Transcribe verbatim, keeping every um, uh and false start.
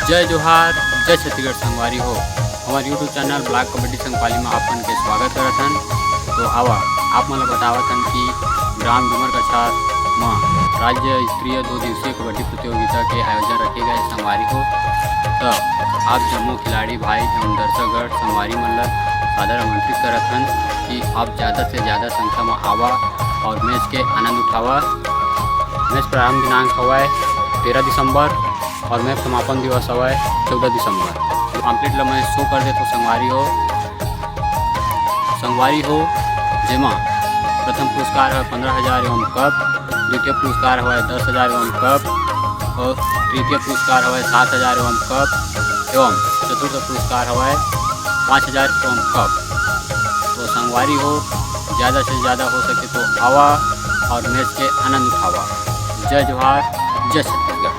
जय जोहार, जय छत्तीसगढ़ संगवारी हो। हमर YouTube चैनल ब्लॉक कबड्डी संग पाली म आप मन के स्वागत करत हन। तो आवा, आप मन ल बतावत हन कि ग्राम डूमरकछार म राज्य स्तरीय दो दिवसीय कबड्डी प्रतियोगिता के आयोजन रखे गए संगवारी हो। तो आप जम्मो खिलाड़ी भाई एवं दर्शकगण संगवारी मन ल सादर आमंत्रित करत हन कि आप ज़्यादा से ज़्यादा संख्या म आवा और मैच के आनंद उठावा। मैच प्रारंभ दिनांक हवय तेरह दिसंबर और मैच समापन दिवस हवय चौदह दिसंबर। पम्पलेट ल मैं शो कर देथों संगवारी हो। संगवारी हो, जेमा प्रथम पुरस्कार हवय पंद्रह हजार एवं कप, द्वितीय पुरस्कार हवय दस हजार एवं कप और तृतीय पुरस्कार हवय सात हजार एवं कप एवं चतुर्थ पुरस्कार हवय पाँच हजार एवं कप। तो संगवारी हो, ज़्यादा से ज़्यादा हो सके तो आवा और मैच के आनंद उठावा। जय जोहार, जय छत्तीसगढ़।